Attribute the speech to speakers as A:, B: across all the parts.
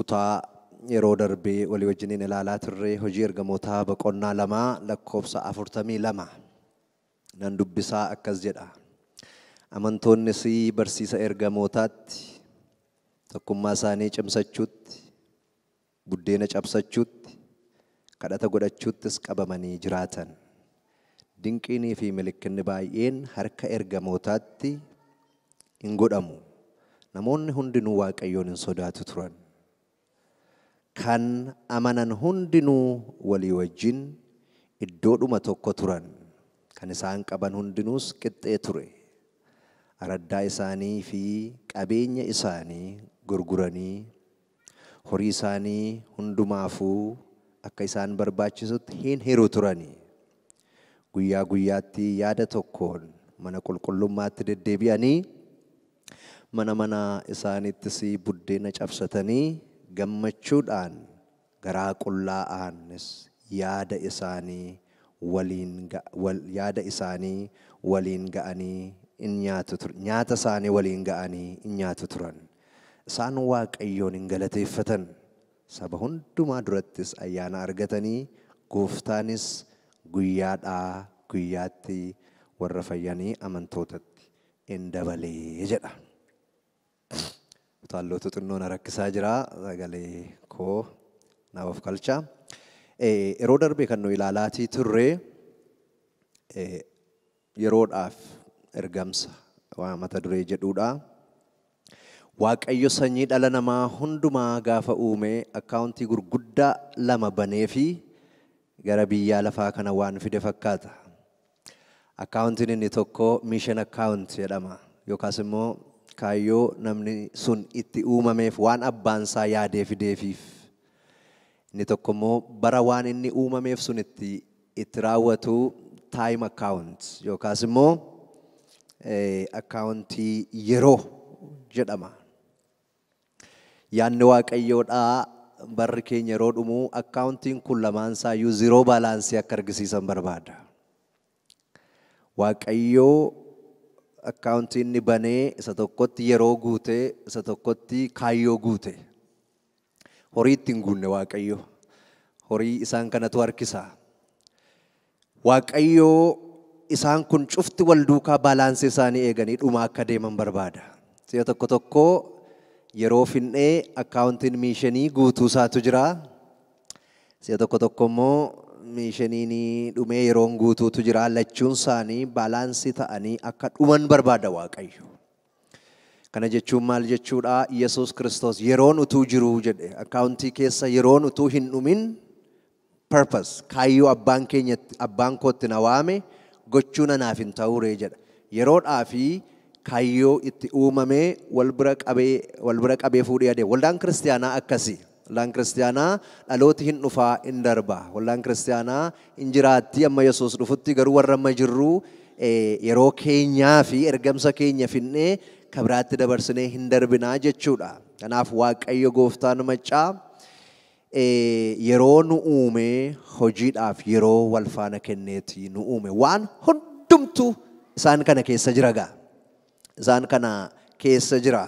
A: Kutaa yeroo darbee walii wajjiniin ilaalaa turre hojii ergamootaa boqonnaa 2 lakkoofsa 42 nan dubbisaa akkas jedha. Amantoonnis barsiisa ergamootaatti tokkummaa isaanii cimsachuutti, buddeena cabsachuutti, kadhata godhachuuttis qabamanii jiraatan. Dinqiinii fi milikinni baay'een harka ergamootaatti hin godhamu. Namoonni hundinuu Waaqayyoon hin sodaatu turan. Kan amanan hundinuu walii wajjin iddoodhuma tokko turan. Kan isaan qaban hundinuus qixxee ture. Araddaa isaanii fi qabeenya isaanii gurguranii horii isaanii hundumaafuu akka isaan barbaachisutti hin hiru turanii. Guyyaa guyyaatti yaada tokkoon mana qulqullummaatti deddeebi'anii mana mana isaaniittis buddeena cabsatanii gammachuudhaan garaa qullaa'aanis yaada isaanii waliin ga'anii in nyaatu turan. Nyaata isaanii waliin ga'anii in nyaatu turan. Isaan Waaqayyoon hin galateeffatan. Saba hundumaa durattis ayyaana argatanii gooftaanis guyyaadhaa guyyaatti warra fayyanii amantootatti in dabalee jedha. Utaalloota xinnoon rakkisaa jira sagalee koo naaf of galcha. Yeroo darbe kan nu ilaalaatii turre yeroodhaaf ergamsa waa mata duree jedhuudha. Waaqayyo sanyii dhala namaa hundumaa gaafa uume akkaawuntii gurguddaa lama banee fi gara biyya lafaa kana waan fide fakkaata. Akkaawuntiin inni tokko mission account jedhama. Yookaas immoo kaayyoo namni sun itti uumameef waan abbaan isaa yaadee fideefiif. Inni tokko immoo bara waan inni uumameef sun itti raawwatu time account yookaas immoo akkaawuntii yeroo jedhama. Yaadni Waaqayyoodhaa barri keenya yeroo dhumu akkaawuntiin kun lamaan isaayyuu zero baalaansii akka argisiisan barbaada. Waaqayyoo akkaawuntii inni banee isa tokkotti yeroo guute, isa tokkotti kaayyoo guute. Horii ittiin guunne Waaqayyo. Horii isaan kanatu harkisa. Waaqayyoo isaan kun cufti wal duukaa baalaansii isaanii eeganii dhuma akka deeman barbaada. Si'a tokko tokko yeroo finnee akkaawuntiin miishinii guutuu isaatu jira. Si'a tokko tokko immoo miishiniin dhumee yeroon guutuutu jira. Lachuun isaanii baalaansii ta'anii akka dhuman barbaada Waaqayyo. Kana jechuun maal jechuudha? Yesuus Kiristoos yeroon utuu jiruu jedhe. Akkaawuntii keessa yeroon utuu hin dhumin purpose kaayyoo abbaan keenya abbaan kootti na waame gochuun anaaf hin ta'uuree jedha. Yeroodhaa fi kaayyoo itti uumamee wal bira qabee fuudhee adeema. Waldaan kiristaanaa akkasi. Waldaan kiristaanaa dhalooti hin dhufaa hin darba. Waldaan kiristaanaa hin jiraatti amma Yesuus dhufutti garuu warra amma jirru yeroo keenyaa fi ergamsa keenya finnee kabiraatti dabarsinee hin darbinaa jechuudha. Kanaaf Waaqayyo gooftaan maccaa yeroo nu uume hojiidhaaf yeroo wal faana kenneeti nu uume. Waan hundumtu isaan kana keessa jira gaa. Isaan kana keessa jira.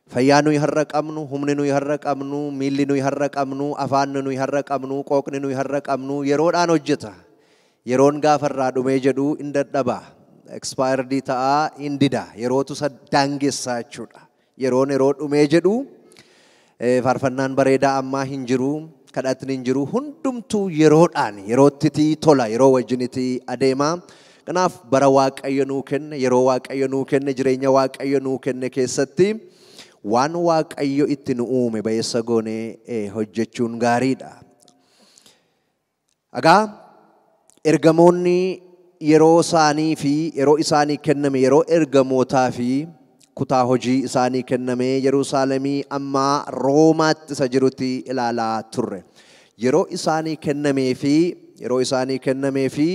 A: Fayyaa nuyi har'a qabnu, humni nuyi har'a qabnu, miilli nuyi har'a qabnu, afaan nuyi har'a qabnu, qooqni nuyi har'a qabnu yeroodhaan hojjeta. Yeroon gaafa irraa dhumee jedhu hin dadhaba. Expired ta'aa hin dida. Yerootu isa daangessaa jechuudha. Yeroon yeroo dhumee jedhu faarfannaan bareedaa ammaa hin jiru, kadhatni hin jiru, hundumtuu yeroodhaan yerootti tola, yeroo wajjinitti adeema. Kanaaf bara Waaqayyo nuu kenne, yeroo Waaqayyo nuu kenne, jireenya Waaqayyo nuu kenne keessatti waan Waaqayyo itti nu uume ba'eessa goonee hojjechuun gaariidha. Egaa ergamoonni yeroo isaanii fi yeroo isaanii kenname, yeroo ergamootaa fi kutaa hojii isaanii kenname Yerusaalemii amma Roomaatti isa jirutti ilaalaa turre. Yeroo isaanii kennamee fi yeroo isaanii kennamee fi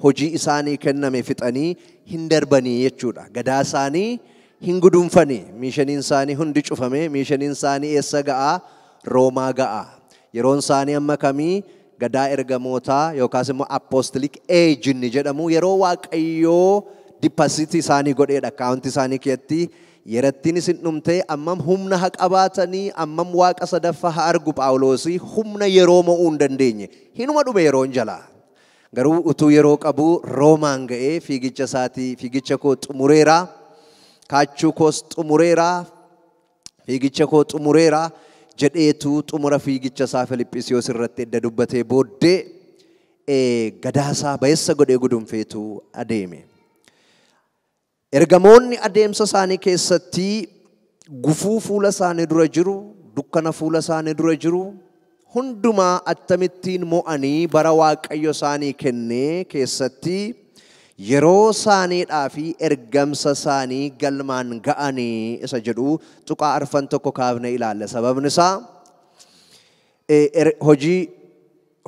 A: hojii isaanii kenname fixanii hin darbanii jechuudha. Gadaa isaanii hin guduunfanii. Miishaniin isaanii hundi cufame. Miishaniin isaanii eessa ga'aa? Roomaa ga'aa. Yeroon isaanii amma kamii? Gadaa ergamootaa yookaas immoo apostolic age inni jedhamu yeroo Waaqayyoo deposit isaanii godheedha. Akkaawuntii isaanii keessatti Yerattiin isin dhumtee ammam humna haa qabaatanii ammam waaqa sadaffaa haa argu Phaawulosii humna yeroo mo'uu hin dandeenye. Hinuma dhume yeroon jalaa. Garuu utuu yeroo qabu Roomaan ga'ee fiigicha isaatii fiigicha koo xumureera. Kaachuu koos xumureera. Fiigicha koo xumureera jedheetu xumura fiigicha isaa Filiphisiyoos irratti edda dubbatee booddee gadaasaa ba'eessa godhee gudunfeetu adeeme. Ergamoonni adeemsa isaanii keessatti gufuu fuula isaanii dura jiru, dukkana fuula isaanii dura jiru, hundumaa akkamittiin mo'anii bara Waaqayyo isaanii kennee keessatti yeroo isaaniidhaa fi ergamsa isaanii galmaan ga'anii isa jedhu tuqaa arfan tokko kaafne ilaalla. Sababni isaa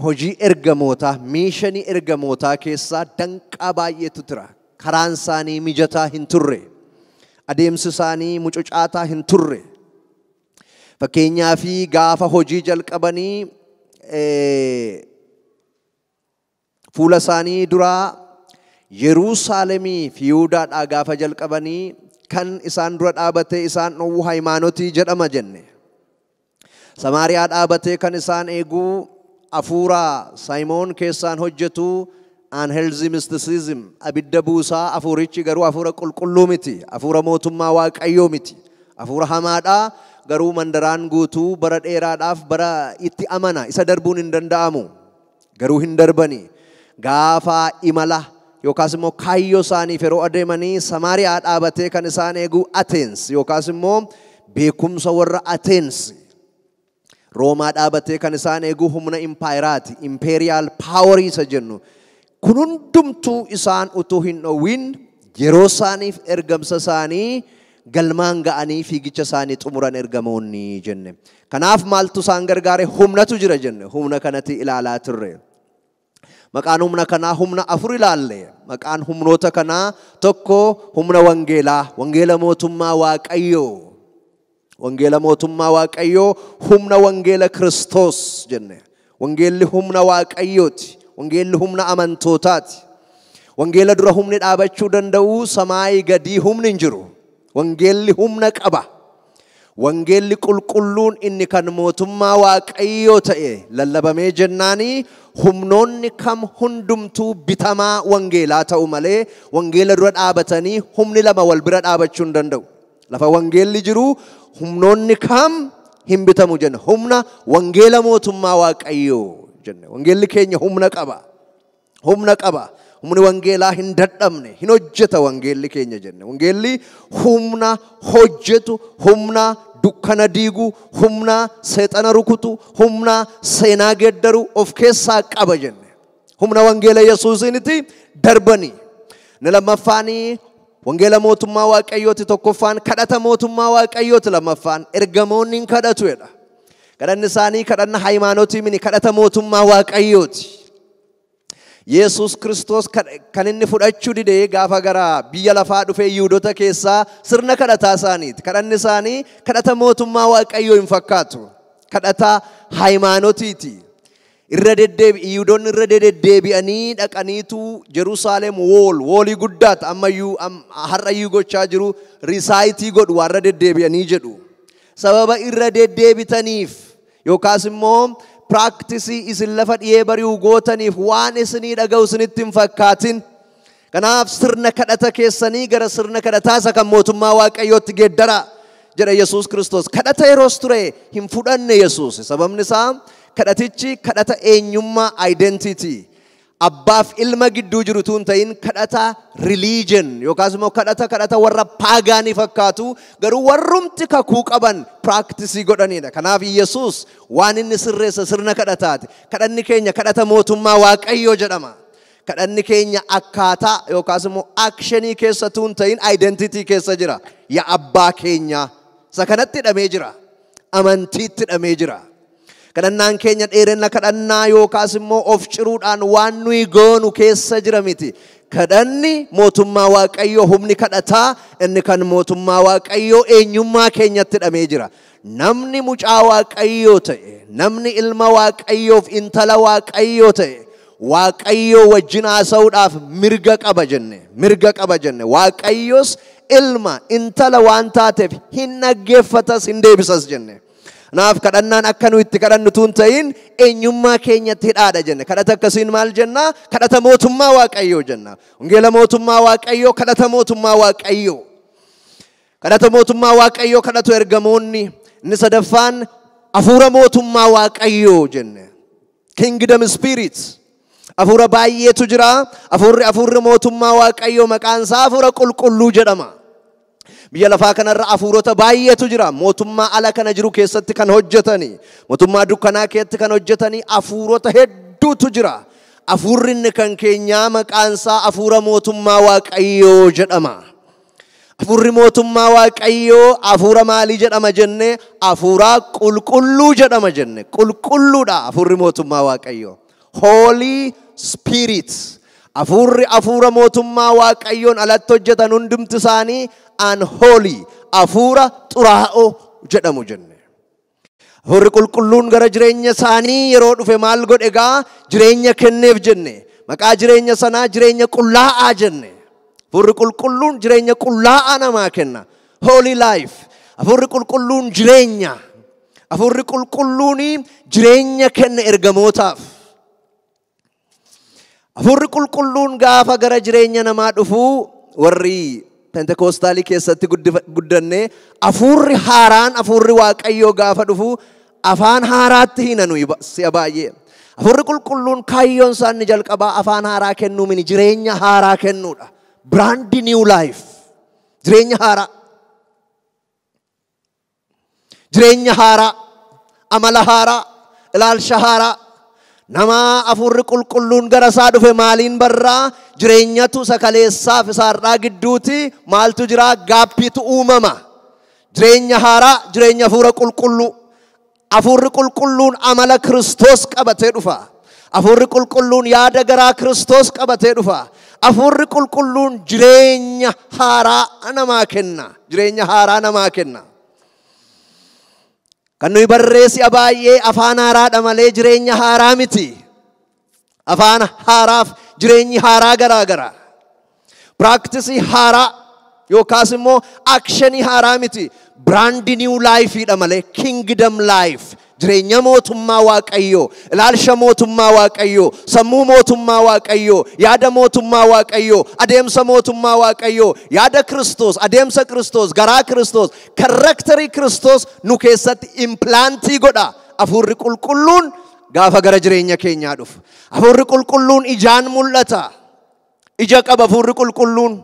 A: hojii ergamootaa, miishanii ergamootaa keessaa danqaa baay'eetu jira. Karaan isaanii mijataa hin turre. Adeemsi isaanii mucucaataa hin turre. Fakkeenyaa fi gaafa hojii jalqabanii fuula isaanii duraa Yerusaalemii fi Yihuudaadhaa gaafa jalqabanii kan isaan dura dhaabatee isaan dhowwu hayimaanotii jedhama jenne. Samaariyaa dhaabatee kan isaan eeguu hafuura Saayimoon keessaan hojjetu unhealthy mysticism abidda buusaa hafuurichi garuu hafuura qulqulluu miti, hafuura mootummaa Waaqayyoo miti, hafuura hamaadhaa garuu mandaraan guutuu bara dheeraadhaaf bara itti amana isa darbuun hin danda'amu garuu hin darbani. Gaafa imala yookaas immoo kaayyoo isaaniif yeroo adeemanii Samaariyaa dhaabatee kan isaan eegu Ateens yookaas immoo beekumsa warra Ateens. Roomaa dhaabatee kan isaan eegu humna impaayiraati, impeeriyaal paawarii isa jennu. Kun hundumtuu isaan utuu hin dhowwin yeroo isaaniif ergamsa isaanii galmaan ga'anii fiigicha isaanii xumuran ergamoonni jenne. Kanaaf maaltu isaan gargaare? Humnatu jira jenne. Humna kanatti ilaalaa turre. Maqaan humna kanaa humna afur ilaalle. Maqaan humnoota kanaa tokko humna wangeelaa, wangeela mootummaa Waaqayyoo. Wangeela mootummaa Waaqayyoo humna wangeela Kiristoos jenne. Wangeelli humna Waaqayyooti. Wangeelli humna amantootaati. Wangeela dura humni dhaabachuu danda'u samaayii gadii humni hin jiru. Wangeelli humna qaba. Wangeelli qulqulluun inni kan mootummaa Waaqayyoo ta'e lallabamee jennaanii humnoonni kam hundumtuu bitamaa wangeelaa ta'u malee wangeela dura dhaabatanii humni lama wal bira dhaabachuu hin danda'u. Lafa wangeelli jiru humnoonni kam hin bitamu jenne. Humna wangeela mootummaa Waaqayyoo jenne. Wangeelli keenya humna qaba. Humna qaba. Humni wangeelaa hin dadhabne, hin hojjeta wangeelli keenya jenne. Wangeelli humna hojjetu, humna dukkana diigu, humna seexana rukutu, humna seenaa geeddaru of keessaa qaba jenne. Humna wangeela Yesuusiiniti darbanii. Inni lammaffaanii wangeela mootummaa Waaqayyooti tokkoffaan kadhata mootummaa Waaqayyooti lammaffaan ergamoonni hin kadhatu jedha. Kadhanni isaanii kadhanna hayimaanotii mini kadhata mootummaa Waaqayyooti. Yesuus Kiristoos kan inni fudhachuu didee gaafa gara biyya lafaa dhufee Yihudoota keessaa sirna kadhataa isaaniiti. Kadhanni isaanii kadhata mootummaa Waaqayyoo hin fakkaatu. Kadhata hayimaanotiiti. Irra deddeebi Yihudoonni irra deddeebi'anii dhaqaniitu Yerusaalem woolii guddaata ammayyuu har'ayyuu gochaa jiru risaayitii godhu warra deddeebi'anii jedhu. Sababa irra deddeebitaniif yookaas immoo practice isin lafa dhiyee bari'u gootaniif waan isinii dhaga'u isinitti hin fakkaatin. Kanaaf sirna kadhata keessanii gara sirna kadhataa isa kan mootummaa Waaqayyootti geeddaraa jedha Yesuus Kiristoos. Kadhata yeroos ture hin fudhanne Yesuus. Sababni isaa kadhatichi kadhata eenyummaa identity abbaaf ilma gidduu jiru utuu hin ta'in kadhata religion yookaas immoo kadhata warra paagaanii fakkaatu garuu warrumti kakuu qaban practice godhanidha. Kanaaf Yesuus waan inni sirreessa sirna kadhataati. Kadhanni keenya kadhata mootummaa Waaqayyoo jedhama. Kadhanni keenya akkaataa yookaas immoo actionii keessa utuu hin ta'in identity keessa jira. Yaa abbaa keenya isa kanatti hidhamee jira. Amantiitti hidhamee jira. Kadhannaan keenya dheerina kadhannaa yookaas immoo of ciruudhaan waan nuyi goonu keessa jira miti. Kadhanni mootummaa Waaqayyoo humni kadhataa inni kan mootummaa Waaqayyoo eenyummaa keenyatti hidhamee jira. Namni mucaa Waaqayyoo ta'e, namni ilma Waaqayyoof intala Waaqayyoo ta'e, Waaqayyoo wajjin haasa'uudhaaf mirga qaba jenne, mirga qaba jenne. Waaqayyos ilma intala waan taateef hin dhaggeeffatas hin deebisas jenne. Kanaaf kadhannaan akka nu itti kadhannu tun ta'in eenyummaa keenyatti hidhaadha jenne. Kadhata akkasiin maal jenna? Kadhata mootummaa Waaqayyoo jenna. Wangeela mootummaa Waaqayyoo, kadhata mootummaa Waaqayyoo. Kadhata mootummaa Waaqayyoo kadhatu ergamoonni. Inni sadaffaan hafuura mootummaa Waaqayyoo jenne. Kingdom Spirit. Hafuura baay'eetu jira. Hafuurri mootummaa Waaqayyoo maqaan isaa hafuura qulqulluu jedhama. Biyya lafaa kanarra hafuurota baay'eetu jira. Mootummaa ala kana jiru keessatti kan hojjetani, mootummaa dukkanaa keessatti kan hojjetani hafuurota hedduutu jira. Hafuurri inni kan keenyaa maqaan isaa hafuura mootummaa Waaqayyoo jedhama. Hafuurri mootummaa Waaqayyoo hafuura maalii jedhama jenne? Hafuura qulqulluu jedhama jenne. Qulqulluudha hafuurri mootummaa Waaqayyoo. Holy Spirit. Hafuurri hafuura mootummaa Waaqayyoon alatti hojjetan hundumti isaanii unholy, hafuura xuraa'oo jedhamu jenne. Hafuurri qulqulluun gara jireenya isaanii yeroo dhufe maal godhe egaa? Jireenya kenneef jenne. Maqaa jireenya sanaa jireenya qullaa'aa jenne. Hafuurri qulqulluun jireenya qullaa'aa namaa kenna. Holy life. Hafuurri qulqulluun jireenya. Hafuurri qulqulluun jireenya kenna ergamootaaf. Hafuurri qulqulluun gaafa gara jireenya namaa dhufu warri Pentekoostaalii keessatti guddanne hafuurri haaraan hafuurri Waaqayyoo gaafa dhufu afaan haaraatti hina nuyi si'a baay'ee. Hafuurri qulqulluun kaayyoon isaa inni jalqabaa afaan haaraa kennuu mini jireenya haaraa kennuudha. Brand new life. Jireenya haaraa. Jireenya haaraa. Amala haaraa. Ilaalcha haaraa. Nama hafuurri qulqulluun gara isaa dhufe maaliin barraa? Jireenyatu isa kaleessaaf isa har'aa gidduuti maaltu jira? Gaappiitu uumama. Jireenya haaraa, jireenya hafuura qulqulluu. Hafuurri qulqulluun amala Kiristoos qabatee dhufa. Hafuurri qulqulluun yaada garaa Kiristoos qabatee dhufa. Hafuurri qulqulluun jireenya haaraa namaa kenna. Jireenya haaraa namaa kenna. Kan nuyi barree si'a baay'ee afaan haaraadha malee jireenya haaraa miti. Afaan haaraaf jireenyi haaraa garaa gara. Practice haaraa yookaas immoo actionii haaraa miti. Brand new lifeidha malee kingdom life. Jireenya mootummaa Waaqayyoo, ilaalcha mootummaa Waaqayyoo, sammuu mootummaa Waaqayyoo, yaada mootummaa Waaqayyoo, adeemsa mootummaa Waaqayyoo, yaada Kiristoos, adeemsa Kiristoos, garaa Kiristoos, characterii Kiristoos nu keessatti implantii godha. Hafuurri qulqulluun gaafa gara jireenya keenyaa dhufu. Hafuurri qulqulluun ijaan mul'ata. Ija qaba hafuurri qulqulluun.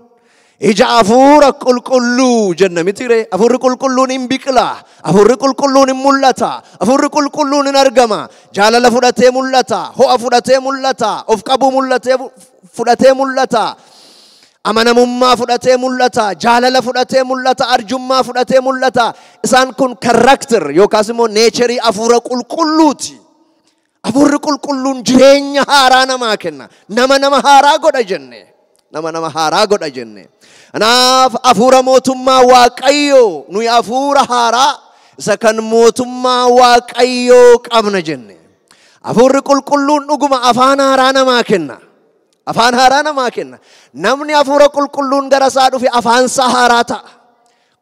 A: Ija hafuura qulqulluu jenna miti ree? Hafuurri qulqulluun hin biqila. Hafuurri qulqulluun hin mul'ata. Hafuurri qulqulluun hin argama. Jaalala fudhatee mul'ata. Ho'a fudhatee mul'ata. Of qabuu fudhatee mul'ata. Amanamummaa fudhatee mul'ata. Jaalala fudhatee mul'ata. Arjummaa fudhatee mul'ata. Isaan kun character yookaas immoo naturii hafuura qulqulluuti. Hafuurri qulqulluun jireenya haaraa namaa kenna. Nama nama haaraa godha jenne. Nama nama haaraa godha jenne. Kanaaf hafuura mootummaa Waaqayyoo nuyi hafuura haaraa isa kan mootummaa Waaqayyoo qabna jenne. Hafuurri qulqulluun dhuguma afaan haaraa namaa kenna. Afaan haaraa namaa kenna. Namni hafuura qulqulluun gara isaa dhufe afaan isaa haaraa ta'a.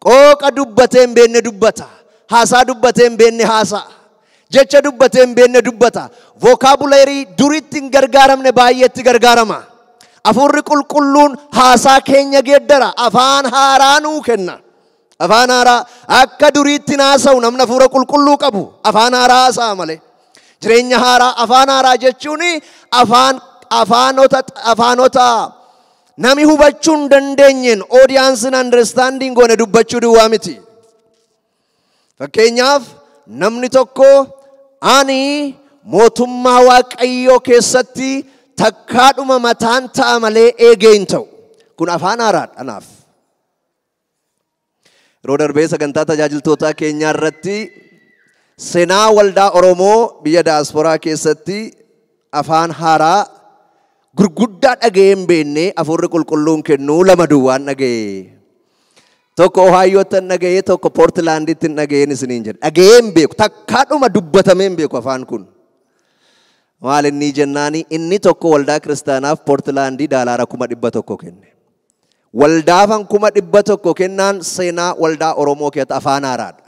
A: Qooqa dubbatee hin beekne dubbata. Haasaa dubbatee hin beekne haasa'a. Jecha dubbatee hin beekne dubbata. Vocabulary duritti hin gargaaramne baay'eetti gargaarama. Hafuurri qulqulluun haasaa keenya geeddara. Afaan haaraa nuu kenna. Afaan haaraa akka duriitti haasa'u namni hafuura qulqulluu qabu afaan haaraa haasa'a malee. Jireenya haaraa afaan haaraa jechuun afaanota nami hubachuu hin dandeenyeen audienceiin understanding goone dubbachuu duwwaa miti. Fakkeenyaaf namni tokko ani mootummaa Waaqayyoo keessatti takkaadhuma mataan ta'a malee eegee hin ta'u. Kun afaan haaraadha anaaf. Yeroo darbee sagantaa tajaajiltootaa keenyaa irratti seenaa waldaa Oromoo biyya daasporaa keessatti afaan haaraa gurguddaa dhaga'ee hin beekne hafuurri qulqulluun kennuu lama duwwaan dhaga'ee. Tokko Ohaayootti hin dhaga'ee, tokko Poortilaanditti hin dhaga'een isiniin jedha. Dhaga'ee hin beeku, takkaadhuma dubbatamee hin beeku afaan kun. Maal inni jennaani inni tokko waldaa kiristaanaaf Poortilaandii $100,000 kenne. Waldaafan 100,000 kennaan seenaa waldaa Oromoo keessatti afaan haaraadha.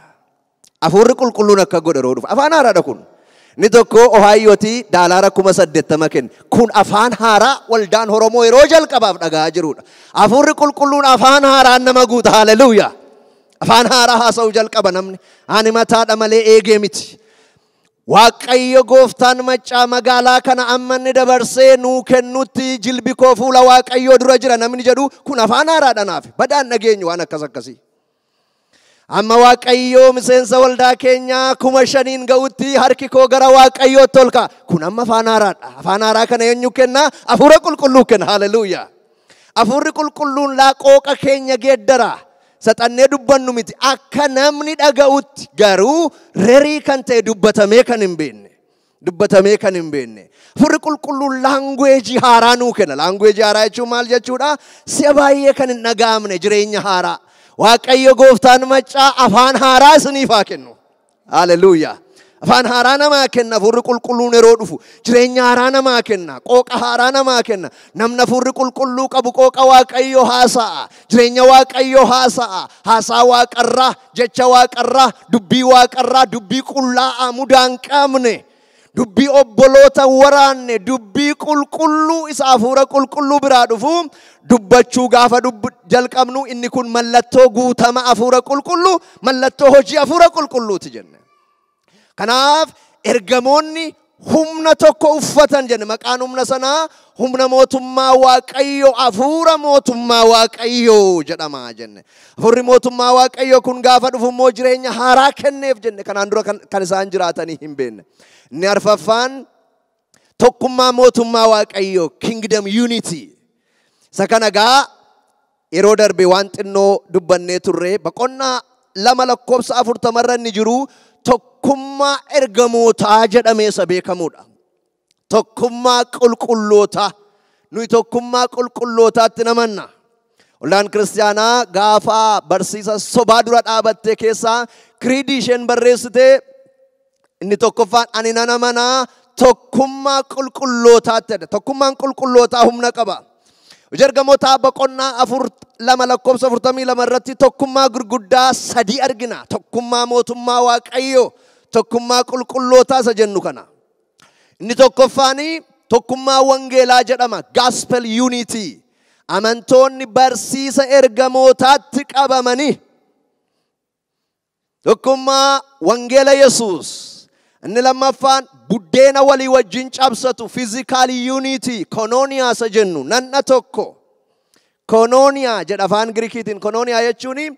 A: Hafuurri qulqulluun akka godhe yeroo dhufu afaan haaraadha kun. Inni tokko Ohaayootii $80,000 kenne. Kun afaan haaraa waldaan Oromoo yeroo jalqabaaf dhaga'aa jirudha. Hafuurri qulqulluun afaan haaraan nama guuta. Haleluuyaa. Afaan haaraa haasa'uu jalqaba namni. Ani mataadha malee eegee miti. Waaqayyo gooftaan maccaa magaalaa kana amma inni dabarsee nuu kennutti jilbi koo fuula Waaqayyoo dura jira namni jedhu kun afaan haaraadha naaf. Badaan dhageenyu waan akkas akkasii. Amma Waaqayyoo miseensa waldaa keenyaa 5,000 ga'utti harki koo gara Waaqayyootti ol ka'a. Kun amma afaan haaraadha. Afaan haaraa kana eenyu kenna? Hafuura qulqulluu kenna. Haleluuyaa. Hafuurri qulqulluun laaqooqa keenya geeddara. Saxannee dubbannu miti. Akka namni dhaga'utti garuu rerii kan ta'e dubbatamee kan hin beekne. Dubbatamee kan hin beekne. Hafuurri qulqulluun laanguweejii haaraa nuu kenna. Laanguweejii haaraa jechuun maal jechuudha? Si'a baay'ee kan hin dhaga'amne jireenya haaraa. Waaqayyo gooftaan maccaa afaan haaraa isiniif haa kennu. Haleluuyaa. Afaan haaraa namaa kenna hafuurri qulqulluun yeroo dhufu. Jireenya haaraa namaa kenna. Qooqa haaraa namaa kenna. Namni hafuurri qulqulluu qabu qooqa Waaqayyoo haasa'a. Jireenya Waaqayyoo haasa'a. Haasaa waaqarraa, jecha waaqarraa, dubbii waaqarraa, dubbii qullaa'aa mudaa hin qabne. Dubbii obboloota waraanne, dubbii qulqulluu isa hafuura qulqulluu biraa dhufu dubbachuu gaafa jalqabnu inni kun mallattoo guutama hafuura qulqulluu, mallattoo hojii hafuura qulqulluuti jenne. Kanaaf ergamoonni humna tokko uffatan jenne. Maqaan humna sanaa humna mootummaa Waaqayyoo, hafuura mootummaa Waaqayyoo jedhama jenne. Hafuurri mootummaa Waaqayyoo kun gaafa dhufu immoo jireenya haaraa kenneef jenne. Kanaan dura kan isaan jiraatanii hin beekne. Inni arfaffaan tokkummaa mootummaa Waaqayyoo, kingdom unity. Isa kana gaa yeroo darbe waan xinnoo dubbannee turre. Boqonnaa 2 lakkoofsa 40 irra inni jiru tokkummaa ergamootaa jedhamee isa beekamudha. Tokkummaa qulqullootaa. Nuyi tokkummaa qulqullootaatti namanna. Waldaan kiristaanaa gaafa barsiisa sobaa dura dhaabattee keessaa kiriidii isheen barreessitee inni tokkoffaan ani nan amanaa tokkummaa qulqullootaatti jedha. Tokkummaan qulqullootaa humna qaba. Hojii ergamootaa boqonnaa 4 2 lakkoofsa 42 irratti tokkummaa gurguddaa 3 argina. Tokkummaa mootummaa Waaqayyoo, tokkummaa qulqullootaa isa jennu kana. Inni tokkoffaani tokkummaa wangeelaa jedhama. Gospel unity. Amantoonni barsiisa ergamootaatti qabamanii tokkummaa wangeela Yesuus. Inni lammaffaan buddeena walii wajjin cabsatu, physical unity, koinonia isa jennu, nanna tokko. Koinonia jedha afaan Giriikiitiin. Koinonia jechuun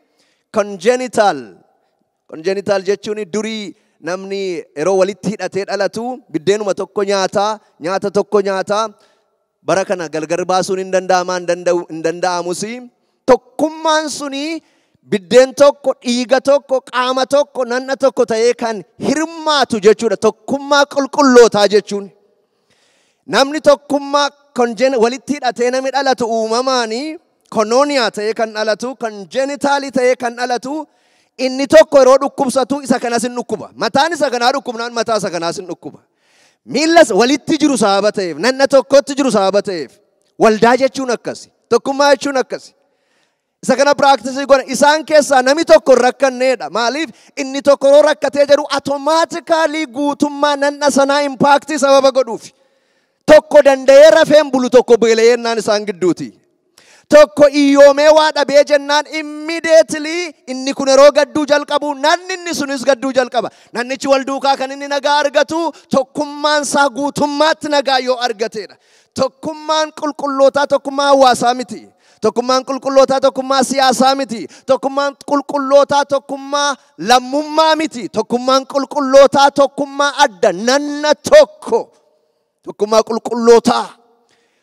A: congenital. Congenital jechuun durii namni yeroo walitti hidhatee dhalatu biddeenuma tokko nyaataa, nyaata tokko nyaataa. Bara kana gargar baasuun hin danda'amaa, hin danda'amus. Tokkummaan suni biddeen tokko, dhiiga tokko, qaama tokko, nanna tokko ta'ee kan hirmaatu jechuudha. Tokkummaa qulqullootaa jechuun. Namni tokkummaa walitti hidhatee namni dhalatu uumamaanii koinonia ta'ee kan dhalatu, konjenitaalii ta'ee kan dhalatu, inni tokko yeroo dhukkubsatu isa kanas hin dhukkuba. Mataan isa kanaa dhukkubnaan mataa isa kanaas hin dhukkuba. Miillas walitti jiru sababa ta'eef, nanna tokkotti jiru sababa ta'eef, waldaa jechuun akkasi, tokkummaa jechuun akkasi. Isa kana piraaktisii godha. Isaan keessaa namni tokko hin rakkanneedha. Maaliif? Inni tokko yeroo rakkatee jedhu automaatikaalii guutummaa nanna sanaa impaaktii sababa godhuuf. Tokko danda'ee rafeen bulu, tokko beela'ee jennaan isaan gidduuti. Tokko iyyoomee waa dhabee jennaan immediately inni kun yeroo gadduu jalqabu nanni inni sunis gadduu jalqaba. Nannichi wal duukaa kan inni nagaa argatu tokkummaan isaa guutummaatti nagaa yoo argateedha. Tokkummaan qulqullootaa tokkummaa hawaasaa miti. Tokkummaan qulqullootaa tokkummaa siyaasaa miti. Tokkummaan qulqullootaa tokkummaa lammummaa miti. Tokkummaan qulqullootaa tokkummaa adda nanna tokko. Tokkummaa qulqullootaa.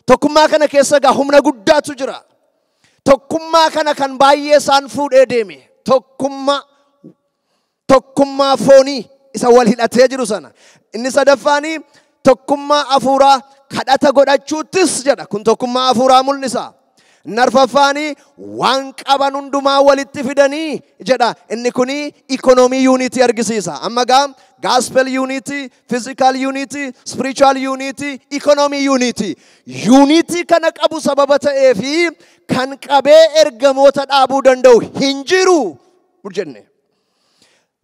A: Tokkummaa kana keessa egaa humna guddaatu jira. Tokkummaa kana kan baay'ee isaan fuudhee deeme. Tokkummaa foonii isa wal hidhatee jiru sana. Inni sadaffaanii tokkummaa hafuuraa kadhata godhachuuttis jedha. Kun tokkummaa hafuuraa mul'isa. Inni arfaffaanii waan qaban hundumaa walitti fidanii jedha. Inni kuni ikonoomii yuunitii argisiisa. Amma gaa gospel unity, physical unity, spiritual unity, economy unity. Unity kana qabu sababa ta'eefi kan qabee ergamoota dhaabuu danda'u hin jiru jenne.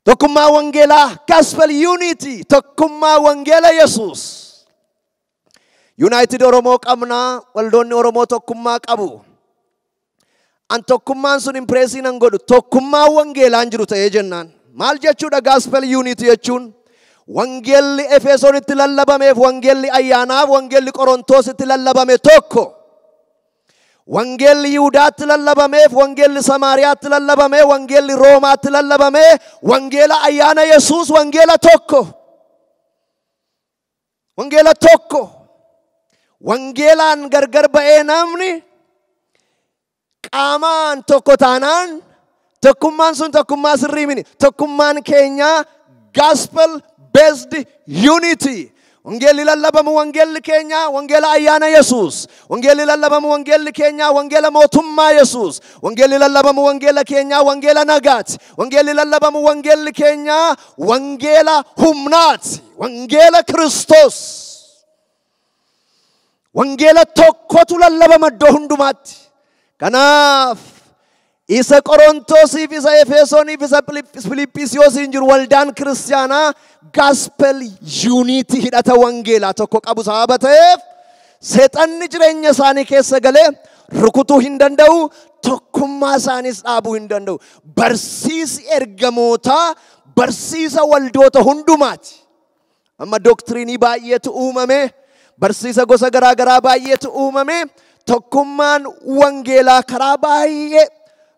A: Tokkummaa wangeelaa, gospel unity, tokkummaa wangeela Yesuus. United Oromoo qabnaa, waldoonni Oromoo tokkummaa qabu. An tokkummaan sun impress nan godhu, tokkummaa wangeelaan jiru ta'ee jennaan. Maal jechuudha gospel unity jechuun? Wangeelli Efesoonitti lallabameef, wangeelli ayyaanaaf, wangeelli Qorontoositti lallabame tokko. Wangeelli Yihudaatti lallabameef, wangeelli Samaariyaatti lallabame, wangeelli Roomaatti lallabame, wangeela ayyaana Yesuus, wangeela tokko. Wangeela tokko. Wangeelaan gargar ba'ee namni qaamaan tokko taanaan tokkummaan sun tokkummaa sirrii miti. Tokkummaan keenya gospel based unity. Wangeelli lallabamu wangeelli keenya wangeela ayyaana Yesuus. Wangeelli lallabamu wangeelli keenya wangeela mootummaa Yesuus. Wangeelli lallabamu wangeela keenya wangeela nagaati. Wangeelli lallabamu wangeelli keenya wangeela humnaati. Wangeela Kiristoos. Wangeela tokkotu lallabama iddoo hundumaatti. Kanaaf isa Qorontoosiif, isa Efesooniif, isa Filiphisiyoosiin jiru waldaan kiristaanaa gospel unity hidhata wangeelaa tokko qabu sababa ta'eef seexanni jireenya isaanii keessa galee rukutuu hin danda'u, tokkummaa isaaniis dhaabuu hin danda'u. Barsiisi ergamootaa barsiisa waldoota hundumaati. Amma doctrine baay'eetu uumame, barsiisa gosa garaa garaa baay'eetu uumame, tokkummaan wangeelaa karaa baay'ee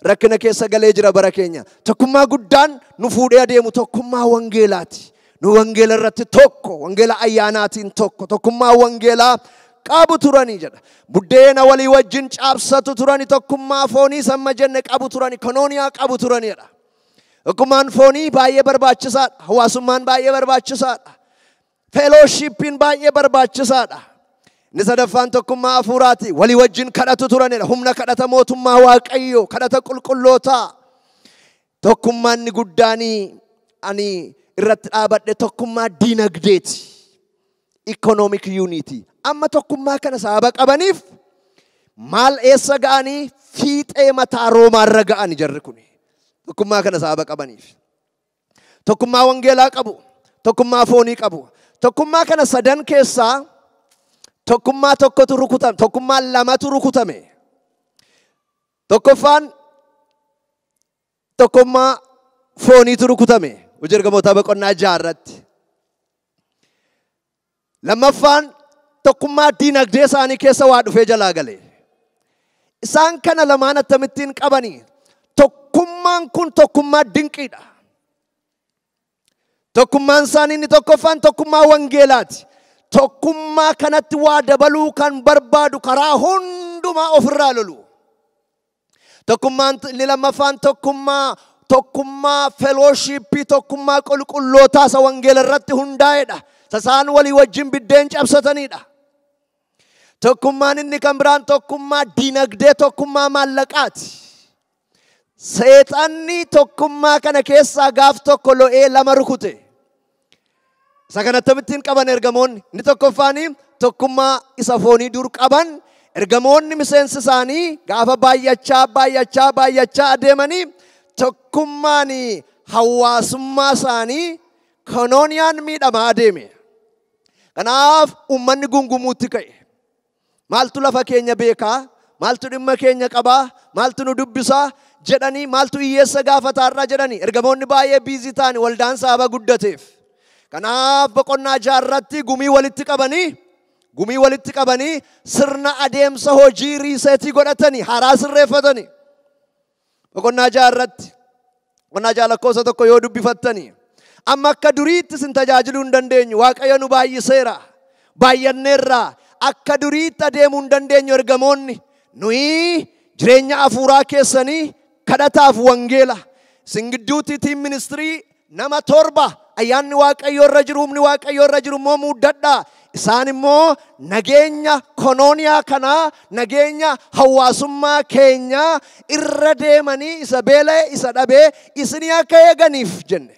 A: rakkina keessa galee jira bara keenya. Tokkummaa guddaan nu fuudhee adeemu tokkummaa wangeelaati. Nu wangeela irratti tokko, wangeela ayyaanaatiin tokko, tokkummaa wangeelaa qabu turanii jedha. Buddeena walii wajjin caabsatu turani, tokkummaa foonii samma jenne qabu turani, koinonia qabu turani jedha. Tokkummaan foonii baay'ee barbaachisaadha. Hawaasummaan baay'ee barbaachisaadha. Fellowshipiin baay'ee barbaachisaadha. Inni sadaffaan tokkummaa hafuuraati. Walii wajjin kadhatu turanidha. Humna kadhata mootummaa Waaqayyoo, kadhata qulqullootaa. Tokkummaan inni guddaanii ani irratti dhaabadhe tokkummaa diinagdeeti. Economic unity. Amma tokkummaa kana sababa qabaniif maal eessa ga'anii fiixee mataa Roomaarra ga'ani jarri kuni. Tokkummaa kana sababa qabaniif. Tokkummaa wangeelaa qabu. Tokkummaa foonii qabu. Tokkummaa kana sadan keessaa tokkummaa tokkotu rukutame, tokkummaa lamatu rukutame. Tokkoffaan tokkummaa fooniitu rukutame. Hojii ergamootaa boqonnaa 6 irratti. Lammaffaan tokkummaa diinagdee isaanii keessa waa dhufee jalaa gale. Isaan kana lamaan akkamittiin qabanii? Tokkummaan kun tokkummaa dinqiidha. Tokkummaan isaanii inni tokkoffaan tokkummaa wangeelaati. Tokkummaa kanatti waa dabaluu kan barbaadu karaa hundumaa ofirraa lolu. Tokkummaan inni lammaffaan tokkummaa fellowshipii, tokkummaa qulqullootaa isa wangeela irratti hundaa'edha. Isaan walii wajjin biddeen cabsatanidha. Tokkummaan inni kan biraan tokkummaa diinagdee, tokkummaa maallaqaati. Seexanni tokkummaa kana keessaa gaaf tokko lo'ee lama rukute. Isa kana akkamittiin qaban ergamoonni? Inni tokkoffaanii tokkummaa isa foonii dur qaban ergamoonni miseensi isaanii gaafa baay'achaa baay'achaa baay'achaa adeemanii tokkummaan hawaasummaa isaanii koinooniaan miidhamaa adeeme. Kanaaf uummanni gungumuutti ka'e. Maaltu lafa keenya beekaa? Maaltu dhimma keenya qabaa? Maaltu nu dubbisaa? Jedhanii maaltu hiyyeessa gaafataarraa jedhanii ergamoonni baay'ee busy ta'anii waldaan sababa guddateef. Kanaaf boqonnaa 6 irratti gumii walitti qabanii sirna adeemsa hojii reset godhatanii haaraa sirreeffatanii. Boqonnaa 6 irratti boqonnaa 6 lakkoofsa 1 yoo dubbifattanii amma akka duriitti isin tajaajiluu hin dandeenyu, Waaqayyo nu baay'iseera, baay'anneerra, akka duriitti adeemuu hin dandeenyu ergamoonni. Nuyi jireenya hafuuraa keessanii kadhataaf wangeela isin gidduutti team ministry nama 7 ayyaanni Waaqayyoo irra jiru, humni Waaqayyoo irra jiru immoo muuddadhaa. Isaan immoo nageenya koinonia kanaa, nageenya hawaasummaa keenyaa irra deemanii isa beela'e, isa dhabee isinii akka eeganiif jenne.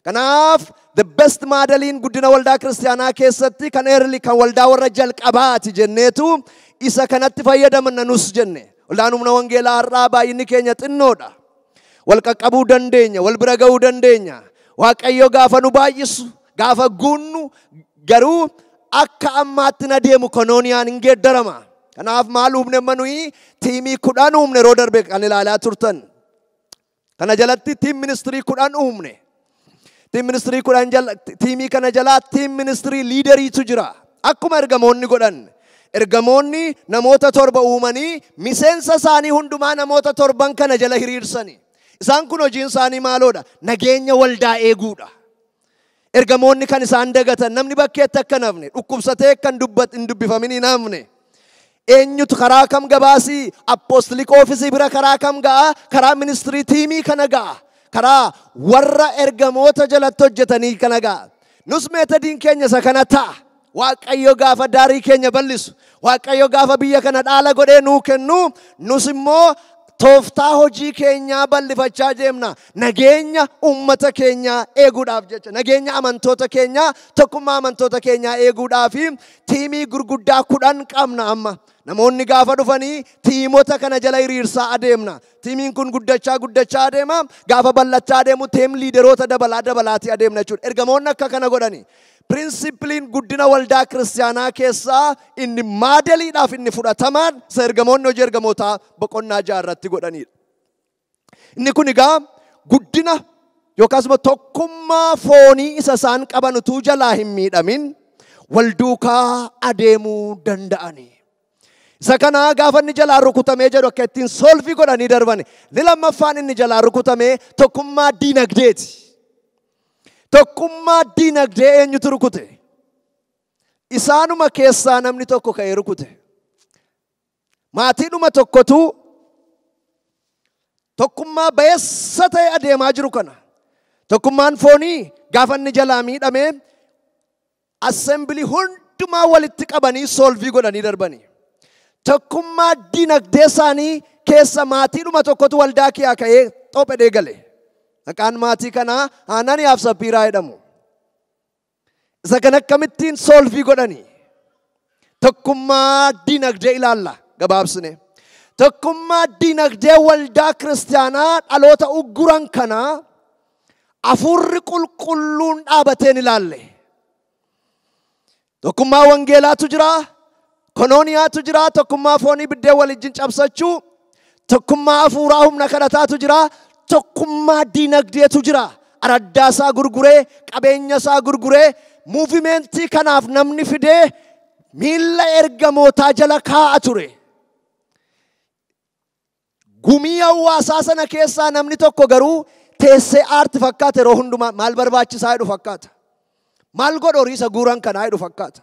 A: Kanaaf the best modeliin guddina waldaa kiristaanaa keessatti kan early kan waldaa warra jalqabaati jenneetu isa kanatti fayyadamna nus jenne. Waldaan humna wangeelaa har'aa baay'inni keenya xinnoodha. Wal qaqqabuu dandeenya, wal bira ga'uu dandeenya. Waaqayyo gaafa nu baay'isu, gaafa guunnu garuu akka ammaatti na deemu konooniyaan hin geeddarama. Kanaaf maal uumne amma nuyi tiimii 10 uumne yeroo darbe kan ilaalaa turtan. Kana jalatti team ministry 10 uumne. Team ministry 10 jala, tiimii kana jalaa team ministry leaderiitu jira. Akkuma ergamoonni godhan. Ergamoonni namoota 7 uumanii miseensa isaanii hundumaa namoota 7 kana jala hiriirsani. Isaan kun hojiin isaanii maaloodha? Nageenya waldaa eeguudha. Ergamoonni kan isaan dagatan namni bakkeetti akka hin hafne, dhukkubsatee kan hin dubbifamin hin hafne. Eenyutu karaa kam gabaasii? Apostolic office bira karaa kam ga'a? Karaa ministry tiimii kana ga'a. Karaa warra ergamoota jalatti hojjetanii kana ga'a. Nus methodiin keenya isa kana ta'a. Waaqayyo gaafa daarii keenya bal'isu, Waaqayyo gaafa biyya kana dhaala godhee nuu kennu, nus immoo tooftaa hojii keenyaa bal'ifachaa deemna. Nageenya uummata keenyaa eeguudhaaf jecha, nageenya amantoota keenyaa, tokkummaa amantoota keenyaa eeguudhaaf tiimii gurguddaa 10 qabna amma. Namoonni gaafa dhufanii tiimota kana jala hiriirsaa adeemna. Tiimiin kun guddachaa guddachaa adeema. Gaafa bal'achaa adeemu team leaderoota dabalaa dabalaatii adeemna jechuudha. Ergamoonni akka kana godhani. Pirinsipiliin guddina waldaa kiristaanaa keessaa inni maadeliidhaaf inni fudhatamaan isa ergamoonni hojii ergamootaa boqonnaa 6 irratti godhanidha. Inni kun egaa guddina yookaas immoo tokkummaa foonii isa isaan qaban utuu jalaa hin miidhamin wal duukaa adeemuu danda'ani. Isa kana gaafa inni jalaa rukutamee jedhu akka ittiin solvii godhanii darbani. Inni lammaffaan inni jalaa rukutamee tokkummaa diinagdeeti. Tokkummaa diinagdee eenyutu rukute? Isaanuma keessaa namni tokko ka'ee rukute. Maatiidhuma tokkotu tokkummaa ba'eessa ta'e adeemaa jiru kana. Tokkummaan foonii gaafa inni jalaa miidhamee assembly hundumaa walitti qabanii solvii godhanii darbanii. Tokkummaa diinagdee isaanii keessa maatiidhuma tokkotu waldaa kiyaa ka'ee xophedhee gale. Maqaan maatii kanaa Anaaniyaaf Saphiiraa jedhamu. Isa kan akkamittiin solvii godhanii? Tokkummaa diinagdee ilaalla gabaabsine. Tokkummaa diinagdee waldaa kiristaanaa dhaloota ugguran kanaa hafuurri qulqulluun dhaabateen ilaalle. Tokkummaa wangeelaatu jira, konooniyaatu jira, tokkummaa foonii biddeen waliin cabsachuu, tokkummaa hafuuraa humna kadhataatu jira, tokkummaa diinagdeetu jira. Araddaa isaa gurguree, qabeenya isaa gurguree, muuvimentii kanaaf namni fidee miilla ergamootaa jala kaa'a ture. Gumii hawaasaa sana keessaa namni tokko garuu teessee aarti fakkaata yeroo hundumaa maal barbaachisaa jedhu fakkaata. Maal godhu horii isa guuran kanaa jedhu fakkaata.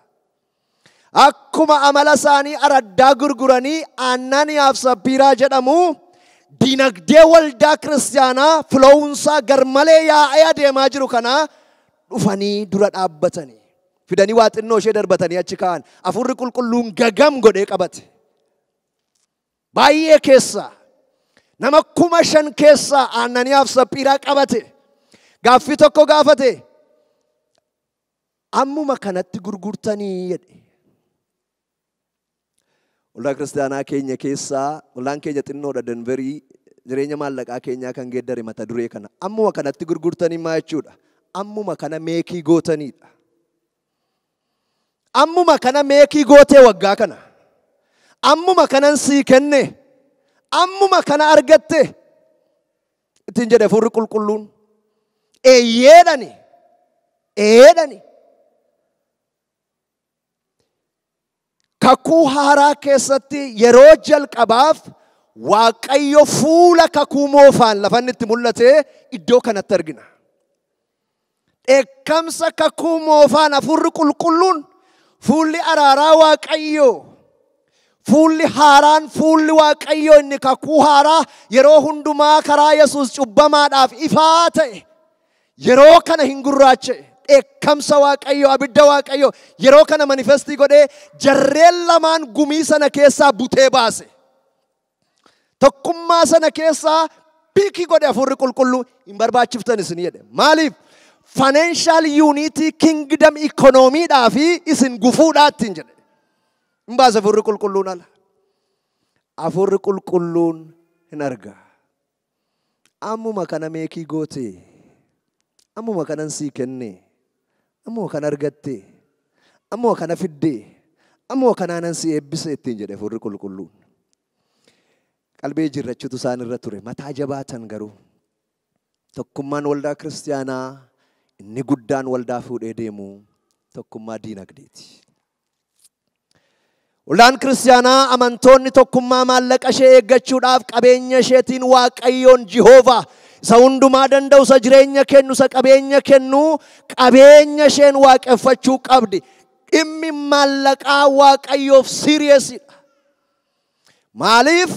A: Akkuma amala isaanii araddaa gurguranii Anaaniyaaf Saphiiraa jedhamu diinagdee waldaa kiristaanaa filowunsaa garmalee yaa'ee adeemaa jiru kanaa dhufanii dura dhaabbatanii. Fidanii waa xinnoo ishee darbatanii achi kaa'an. Hafuurri qulqulluun gagam godhee qabate. Baay'ee keessaa nama 5,000 keessaa Anaaniyaaf Saphiiraa qabate. Gaaffii tokko gaafate. Ammuma kanatti gurgurtanii jedhe. Waldaa kiristaanaa keenya keessaa waldaan keenya xinnoodha Denverii jireenya maallaqaa keenyaa kan geeddare mata duree kana. Ammuma kanatti gurgurtanii maa jechuudha? Ammuma kana meekii gootaniidha. Ammuma kana meekii gootee waggaa kana. Ammuma kanan sii kenne. Ammuma kana argatte. Ittiin jedhe hafuurri qulqulluun. Eeyyeedhani. Eeyyeedhani. Kakuu haaraa keessatti yeroo jalqabaaf Waaqayyo fuula kakuu moofaan lafa inni itti mul'ate iddoo kanatti argina. Dheekkamsa kakuu moofaan hafuurri qulqulluun fuulli araaraa Waaqayyoo, fuulli haaraan fuulli Waaqayyoo inni kakuu haaraa yeroo hundumaa karaa Yesuus cubbamaadhaaf ifaa ta'e yeroo kana hin gurraacha'e. Dheekkamsa Waaqayyoo, abidda Waaqayyoo yeroo kana manifestii godhee jarreen lamaan gumii sana keessaa butee baase. Tokkummaa sana keessaa piikii godhe hafuurri qulqulluu hin barbaachiftan isin jedhe. Maaliif? Financial unity kingdom economyidhaa fi isin gufuudhaa ittiin jedhe. Hin baase hafuurri qulqulluun ala. Hafuurri qulqulluun hin arga. Ammuma kana meekii goote, ammuma kanan sii kenne, ammuma kana argatte, ammuma kana fidde, ammuma kanaanan si eebbise ittiin jedhe hafuurri qulqulluun. Qalbii jijjiirrachuutu isaan irra ture. Mataa jabaatan garuu. Tokkummaan waldaa kiristaanaa inni guddaan waldaa fuudhee deemu tokkummaa diinagdeeti. Waldaan kiristaanaa amantoonni tokkummaa maallaqa ishee eeggachuudhaaf qabeenya isheetiin Waaqayyoon Jihoovaa isa hundumaa danda'u, isa jireenya kennu, isa qabeenya kennu, qabeenya isheen waaqeffachuu qabdi. Dhimmi maallaqaa Waaqayyoof siiriyesidha. Maaliif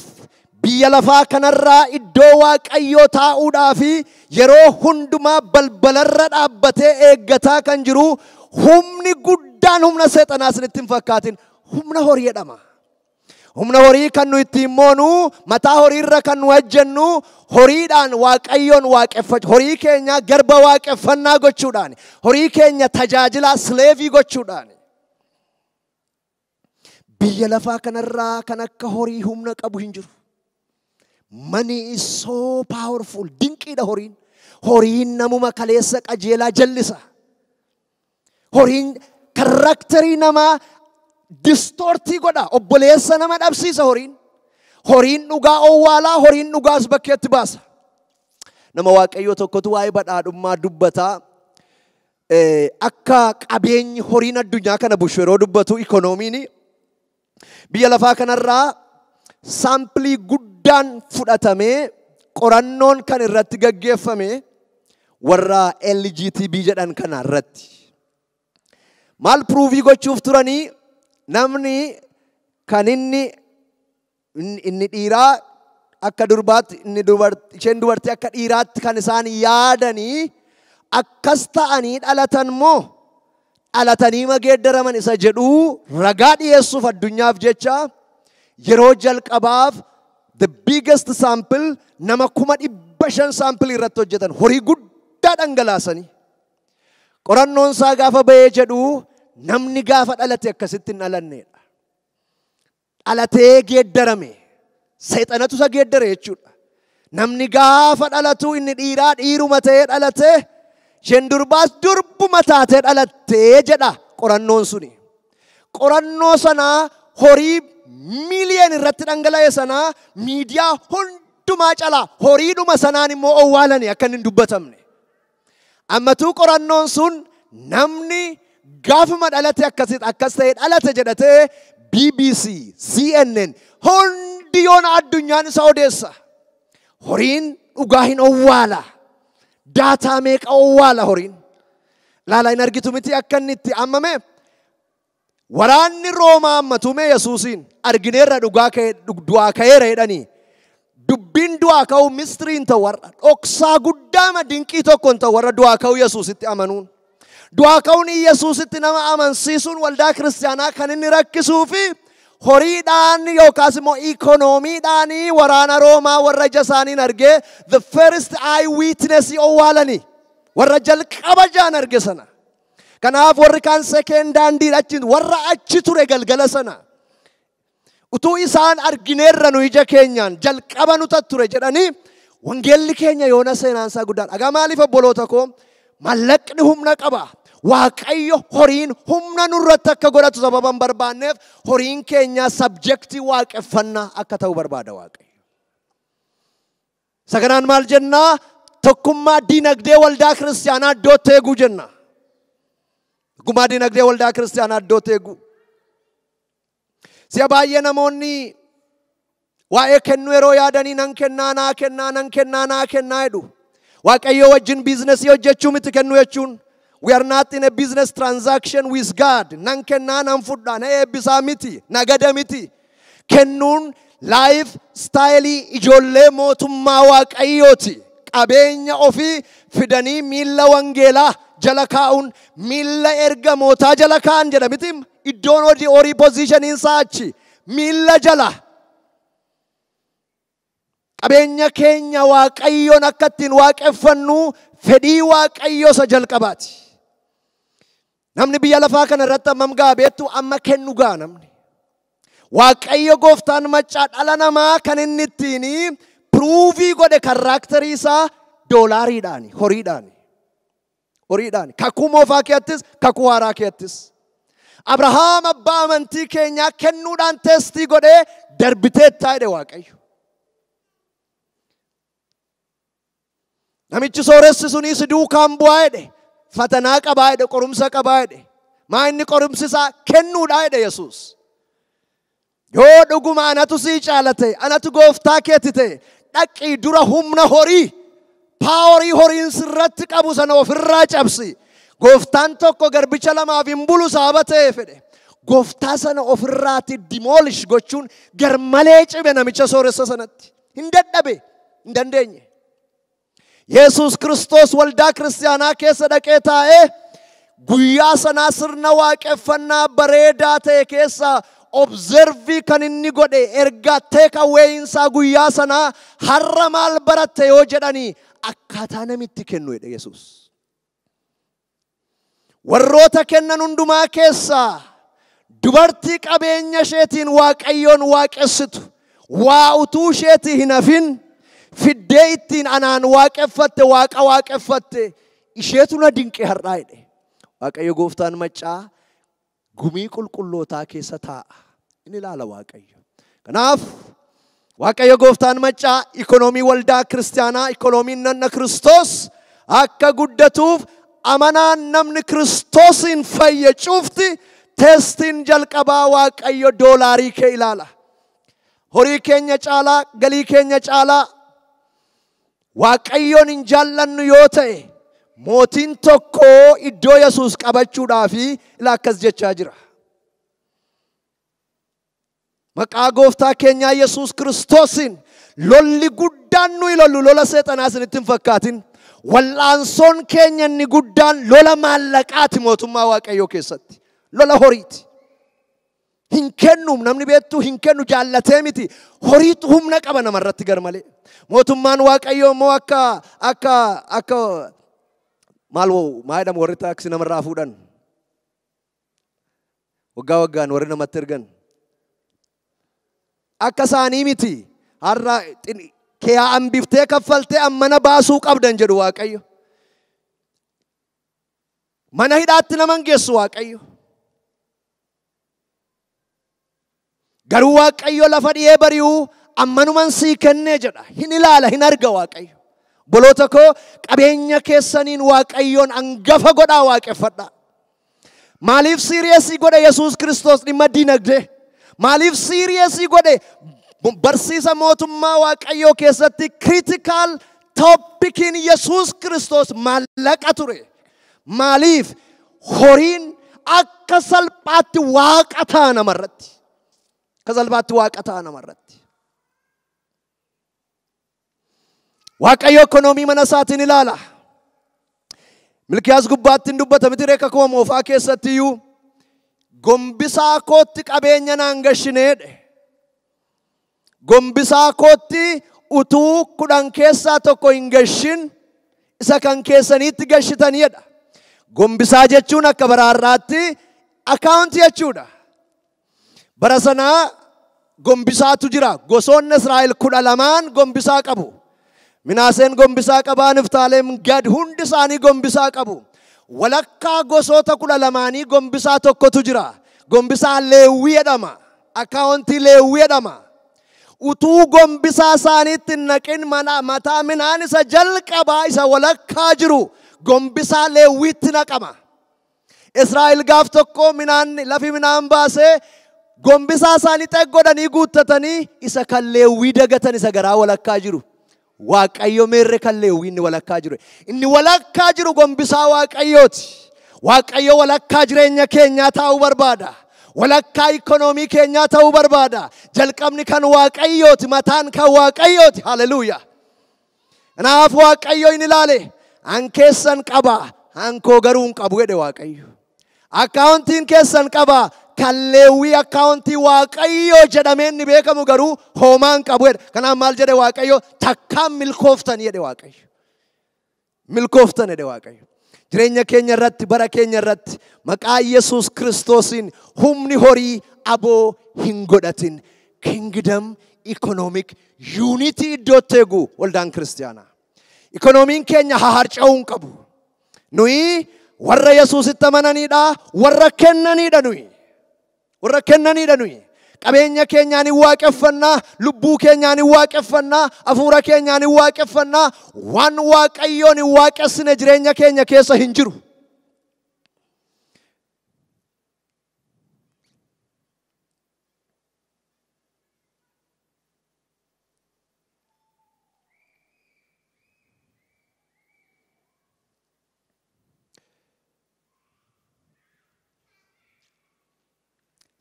A: biyya lafaa kanarraa iddoo Waaqayyoo taa'uudhaa fi yeroo hundumaa balbalarra dhaabbatee eeggataa kan jiru humni guddaan humna seexanaa isinitti hin fakkaatin, humna horii jedhama. Humna horii kan nu ittiin moonu, mataa horiirra kan nu hojjennu, horiidhaan Waaqayyoon waaqeffachuu, horii keenya garba waaqeffannaa gochuudhaan, horii keenya tajaajilaa sileevii gochuudhaan. Biyya lafaa kanarraa kan akka horii humna qabu hin jiru. Money is so powerful. Dinqiidha horiin. Horiin namuma kaleessa qajeelaa jallisa. Horiin character namaa distort godha. Obboleessa nama dhabsiisa horiin. Horiin dhugaa owwaalaa, horiin dhugaas bakkeetti baasa. Nama Waaqayyoo tokkotu waa'ee badhaadhummaa dubbataa. Akka qabeenyi horiin addunyaa kana bushu yeroo dubbatu ikoonomiin biyya lafaa kanarraa sample guddaan fudhatamee qorannoon kan irratti gaggeeffame warra LGTB jedhan kana irratti. Maal prove gochuuf turanii namni kan inni dhiiraa akka durbaatti, inni isheen dubartii akka dhiiraatti kan isaan yaadanii akkas ta'anii dhalatan moo dhalatanii mageeddaraman isa jedhuu ragaa dhiyeessuuf addunyaaf jecha yeroo jalqabaaf the biggest sample nama 500,000 sample irratti hojjetan, horii guddaa dhangalaasanii. Qorannoon isaa gaafa bahee jedhu namni gaafa dhalate akkasitti hin dhalanneedha. Dhalatee geeddarame. Seexanatu isa geeddare jechuudha. Namni gaafa dhalatu inni dhiiraa dhiiruma ta'ee dhalate, isheen durbaas durbuma taatee dhalattee jedha qorannoon suni. Qorannoo sanaa horii miiliyoon irratti dhangala'e sanaa miidiyaa hundumaa calaa horiidhuma sanaan immoo owwaalanii akka inni hin dubbatamne. Ammatuu qorannoon sun namni gaafuma dhalate akkasitti akkas ta'ee dhalate jedhatee BBC, CNN hundi yoona addunyaan isa odeessa. Horiin dhugaa hin owwaala. Data meeqa owwaala horiin. Laala hin argitu miti akka inni itti ammame. Waraanni Roomaa ammatuu mee Yesuusiin argineerra dhugaa ka'e du'aa ka'eera jedhanii. Dubbiin du'aa ka'uu mystery hin ta'u warra dhoksaa guddaa dinqii tokko hin ta'u warra du'aa ka'uu Yesuusitti amanuun. Du'aa ka'uun Yesuusitti nama amansiisuun waldaa kiristaanaa kan inni rakkisuu fi horiidhaan yookaas immoo ikoonomiidhaan waraana Roomaa warra ija isaaniin argee the first eye witness owwaalanii warra jalqaba jaan arge sana. Kanaaf warri kaan second hand achi warra achi ture galgala sana. Utuu isaan argineerra nu ija keenyaan jalqaba nu ture jedhanii wangeelli keenya yoona seenaan isaa guddaadha. Egaa maaliif obboloota koo maallaqni humna qaba. Waaqayyo horiin humna nurratti akka godhatu sababa hin barbaanneef horiin keenya subject waaqeffannaa akka ta'u barbaada Waaqayyo. Isa kanaan maal jennaa? Tokkummaa diinagdee waldaa kiristaanaa iddootti eeguu jenna. Tokkummaa diinagdee waldaa kiristaanaa iddootti eeguu. Si'a baay'ee namoonni waa'ee kennuu yeroo yaadanii nan kennaa naa kennaa nan kennaa naa kennaa jedhu. Waaqayyo wajjin business hojjechuu miti kennuu jechuun. We are not in a business transaction with God. Nan kennaa nan fudhaa na eebbisaa miti nagada miti. Kennuun life style ijoollee mootummaa Waaqayyooti. Qabeenya ofii fidanii miilla wangeelaa jala kaa'uun miilla ergamootaa jala kaa'an jedha miti. Iddoon hojii horii positioniin isaa achi miilla jala. Qabeenya keenya Waaqayyoon akka ittiin waaqeffannu fedhii Waaqayyoo isa jalqabaati. Namni biyya lafaa kana irratti hammam ga'a beektu? Amma kennu ga'a namni. Waaqayyo gooftaan maccaa dhala namaa kan inni ittiin pruuvii godhe karaakterii isaa doolaariidhaani, horiidhaani. Horiidhaani. Kakuu moofaa keettis, kakuu haaraa keettis. Abrahaam abbaa amantii keenyaa kennuudhaan teestii godhee darbiteettaa jedhe Waaqayyo. Namichi sooressi sunis duukaan bu'aa jedhe. Fatanaa qabaa jedhe, qorumsa qabaa jedhe. Maa inni qorumsi isaa kennuudhaa jedhe Yesuus. Yoo dhuguma anatu sii caalate, anatu gooftaa keetti ta'e, dhaqii dura humna horii, paaworii horiin sirratti qabu sana ofirraa cabsi. Gooftaan tokko garbicha lamaaf hin bulu sababa ta'e fedhe. Gooftaa sana ofirraati dimoolish gochuun garmalee cime namicha sooressa sanatti. Hin dadhabe, hin dandeenye. Yesuus Kiristoos waldaa kiristaanaa keessa dhaqee taa'ee guyyaa sanaa sirna waaqeffannaa bareedaa ta'e keessa observii kan inni godhe ergaa take awayinsaa guyyaa sanaa har'a maal baratte yoo jedhanii akkaataa namitti kennu jedhe Yesuus. Warroota kennan hundumaa keessaa dubartii qabeenya isheetiin Waaqayyoon waaqessitu waa utuu isheetii hin hafin fiddee ittiin anaan waaqeffatte waaqa waaqeffatte isheetu na dinqe har'aa jedhe. Waaqayyo gooftaan maccaa gumii qulqullootaa keessa taa'a. Inni ilaala Waaqayyo. Kanaaf Waaqayyo gooftaan maccaa ikonoomii waldaa kiristaanaa, ikoonoomiin nanna Kiristoos akka guddatuuf amanaan namni Kiristoosiin fayye cufti teestiin jalqabaa Waaqayyo doolaarii kee ilaala. Horii keenya caalaa, galii keenya caalaa Waaqayyoon hin jaallannu yoo ta'e mootiin tokko iddoo Yesuus qabachuudhaaf ila akkas jechaa jira. Maqaa gooftaa keenyaa Yesuus Kiristoosiin lolli guddaan nuyi lollu lola seexanaa isinitti hin fakkaatin. Wal'aansoon keenya inni guddaan lola maallaqaati mootummaa Waaqayyoo keessatti. Lola horiiti. Hin kennu namni beektu hin kennu jaallatee miti. Horiitu humna qaba namarratti garmalee. Mootummaan Waaqayyoo immoo akka akka akka maal maa jedhamu warri taaksii namarraa fuudhan. Waggaa waggaan warri namatti ergan. Akka isaanii miti. Har'a keeyaa hambiftee kaffaltee ammana baasuu qabdan jedhu Waaqayyo. Mana hidhaatti nama hin geessu Waaqayyo. Garuu Waaqayyo lafa dhi'ee bari'uu ammanuman sii kennee jedha. Hin ilaala, hin arga Waaqayyo. Boloota koo qabeenya keessaniin Waaqayyoon hangafa godhaa waaqeffadhaa. Maaliif siiriyeesii godhe Yesuus Kiristoos dhimma diinagdee? Maaliif siiriyeesii godhe barsiisa mootummaa Waaqayyoo keessatti critical topicin Yesuus Kiristoos maallaqa ture? Maaliif horiin akka salphaatti waaqa ta'a namarratti? Akka salphaatti waaqa ta'a namarratti. Waaqayyo ekonoomii mana isaatiin ilaala. Milkiyaas gubbaatti hin dubbata miti reeka koo moofaa keessatti iyyuu gombisaa kootti qabeenya naan gashineedhe. Gombisaa kootti utuu 10 keessaa tokko hin gashin isa kan keessaniitti gashitaniidha. Gombisaa jechuun akka baraarraatti akaawuntii jechuudha. Bara sanaa gombisaatu jira. Gosoonni Israa'el 12 gombisaa qabu. Minaaseen gombisaa qabaa, Niftaaleem, Gad hundi isaanii gombisaa qabu. Walakkaa gosoota 12 gombisaa tokkotu jira. Gombisaa Leewwii jedhama. Akaawuntii Leewwii jedhama. Utuu gombisaa isaaniitti hin naqin mataa midhaan isa jalqabaa isa walakkaa jiru gombisaa Leewwiitti naqama. Israa'el gaaf tokko midhaan lafi midhaan baasee gombisaa isaanii xeggodhanii guuttatanii isa kan Leewwii dagatan isa garaa walakkaa jiru. Waaqayyo meerre kan Leewwii inni walakkaa jiru. Inni walakkaa jiru gombisaa Waaqayyooti. Waaqayyo walakkaa jireenya keenyaa taa'uu barbaada. Walakkaa ikonoomii keenyaa ta'uu barbaada. Jalqabni kan Waaqayyooti, mataan kan Waaqayyooti. Haleluuyaa. Kanaaf Waaqayyo hin ilaale. An keessan qaba, an koo garuu hin qabu jedhe Waaqayyo. Akkaawuntiin keessan qaba, kan Leewwii akkaawuntii Waaqayyoo jedhamee inni beekamu garuu hoomaa hin qabu jedhe. Kanaaf maal jedhe Waaqayyo? Takkaan milkooftan jedhe Waaqayyo. Milkooftan jedhe Waaqayyo. Jireenya keenya irratti, bara keenya irratti maqaa Yesuus Kiristoosiin humni horii aboo hin godhatin. Kingdom economic unity iddootti eegu waldaan kiristiyaanaa. Ikoonomiin keenya haharca'uu hin qabu. Nuyi warra Yesuusitti amananiidha, warra kennaniidha nuyi. Warra kennaniidha nuyi. Qabeenya keenyaan hin waaqeffannaa, lubbuu keenyaan hin waaqeffannaa, hafuura keenyaan hin waaqeffannaa, waan Waaqayyoon hin waaqessine jireenya keenya keessa hin jiru.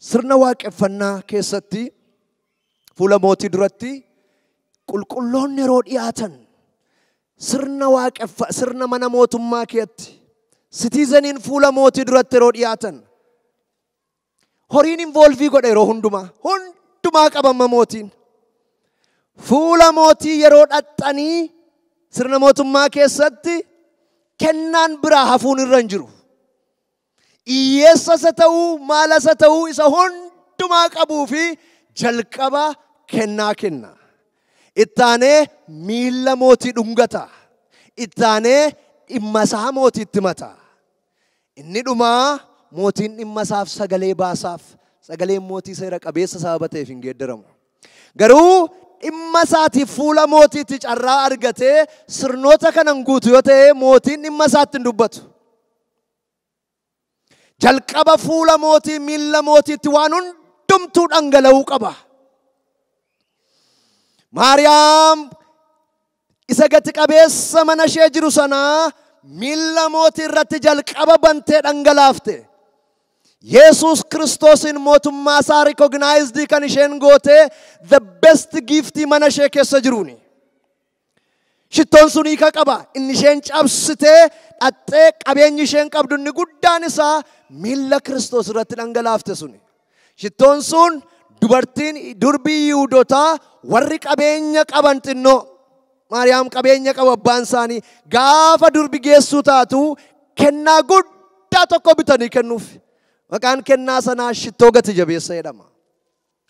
A: Sirna waaqeffannaa keessatti fuula mootii duratti qulqulloonni yeroo dhiyaatan sirna mana mootummaa keessatti sitiizeniin fuula mootii duratti yeroo dhiyaatan horiin involvii godha yeroo hundumaa qabama mootiin. Fuula mootii yeroo dhaxxanii sirna mootummaa keessatti kennaan biraa hafuun irra hin jiru. Hiyyeessa isa ta'uu maala isa ta'uu isa hundumaa qabuu fi jalqaba kennaa kenna. Ittaanee miilla mootii dhungata. Ittaanee dhimma isaa mootiitti mata. Inni dhumaa mootiin dhimma isaaf sagalee baasaaf sagaleen mootii seera qabeessa sababa ta'eef hin geeddaramu. Garuu dhimma isaatiif fuula mootiitti carraa argatee sirnoota kanan guutu yoo ta'e mootiin dhimma isaatti hin dubbatu. Jalqaba fuula mootii miilla mootiitti waan hundumtuu dhangala'uu qaba. Maariyaam isa gati qabeessa mana ishee jiru sanaa miilla mootii irratti jalqaba bantee dhangalaafte. Yesuus Kiristoosin mootummaa isaa recognize kan isheen goote the best gift mana ishee keessa jiruuni. Shittoon sun hiika qaba. Inni isheen cabsitee dhaxxee qabeenyi isheen qabdu inni guddaan isaa miilla Kiristoos irratti dhangalaafte suni. Shittoon sun dubartiin durbii Yihuudootaa warri qabeenya qaban xinnoo Maariyaam qabeenya qabu abbaan isaanii gaafa durbi geessuu taatu kennaa guddaa tokko bitanii kennuuf. Maqaan kennaa sanaa shittoo gati jabeessa jedhama.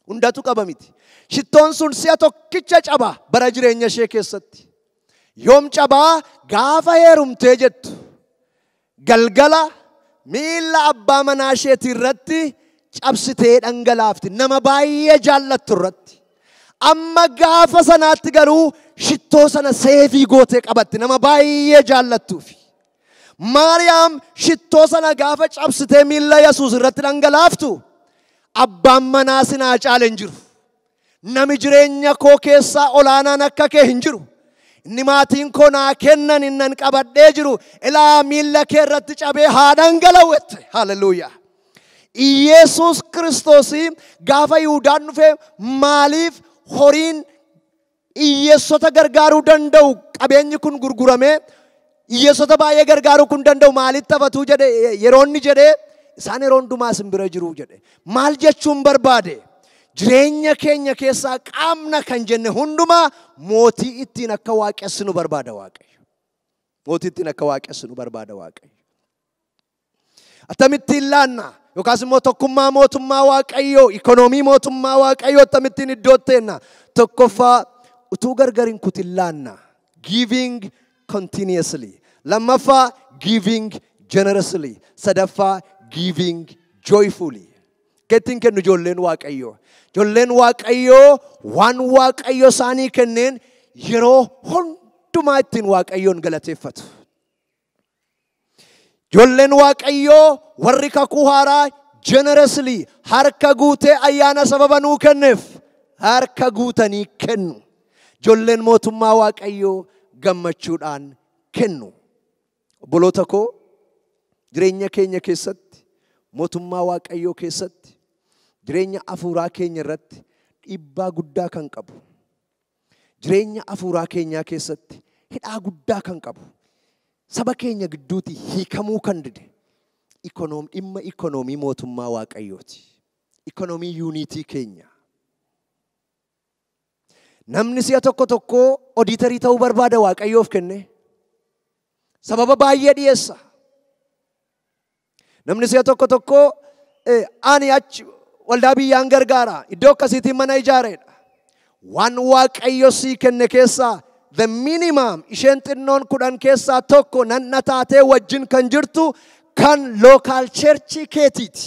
A: Hundatu qaba miti. Shittoon sun si'a tokkicha caba bara jireenya ishee keessatti. Yoom cabaa gaafa heerumtee jettu galgala miilla abbaa manaa isheetii irratti cabsitee dhangalaafti nama baay'ee jaallattu irratti. Amma gaafa sanaatti garuu shittoo sana seefii gootee qabatti nama baay'ee jaallattuufi. Maariyaam shittoo sana gaafa cabsitee miilla Yesuus irratti dhangalaaftu abbaan manaa sinaa caale hin jiru. Nami jireenya koo keessaa olaanaan akka kee hin jiru. Inni maatiin koo naa kennan innan qabadhee jiru ilaa miilla kee irratti cabee haa dhangala'u jette. Haleluuyaa. Iyeesuus Kiristoos gaafa Yihuudaan dhufe maaliif horiin hiyyeessota gargaaruu danda'u qabeenyi kun gurguramee hiyyeessota baay'ee gargaaruu kun danda'u maalitti hafatuu jedhe yeroo inni jedhe isaan yeroo hundumaa isin bira jiru jedhe. Maal jechuun barbaade? Jireenya keenya keessaa qaamna kan jenne hundumaa mootii ittiin akka waaqessinu barbaada Waaqayyo. Mootii ittiin akka waaqessinu barbaada Waaqayyo. Akkamittiin laanna yookaas immoo tokkummaa mootummaa Waaqayyoo, ikonoomii mootummaa Waaqayyoo akkamittiin iddoo teenna? Tokkoffaa utuu gargar hin kutin laanna. Giving continuously. Lammaffaa giving generously. Sadaffaa giving joyfully. Kettiin kennu ijoolleen Waaqayyoo. Ijoolleen Waaqayyoo waan Waaqayyo isaanii kenneen yeroo hundumaa ittiin Waaqayyoon galateeffatu. Ijoolleen Waaqayyoo warri kakuu haaraa generously harka guutee ayyaana sababa nuu kenneef harka guutanii kennu. Ijoolleen mootummaa Waaqayyoo gammachuudhaan kennu. Obboloota koo jireenya keenya keessatti mootummaa Waaqayyoo keessatti jireenya afuuraa keenya irratti dhiibbaa guddaa kan qabu jireenya afuuraa keenyaa keessatti hidhaa guddaa kan qabu saba keenya gidduutti hiikamuu kan dide dhimma ikonoomii mootummaa Waaqayyooti. Ikonoomii yuunitii keenya. Namni si'a tokko tokko odiitarii ta'uu barbaada Waaqayyoof kenne. Sababa baay'ee dhiyeessa. Namni si'a tokko tokko ani achi waldaa biyyaan gargaara. Iddoo akkasiitiin mana ijaareedha. Waan Waaqayyo sii kenne keessaa the minimum isheen xinnoon 10 keessaa 1 nanna taatee wajjin kan jirtu kan local church keetiiti.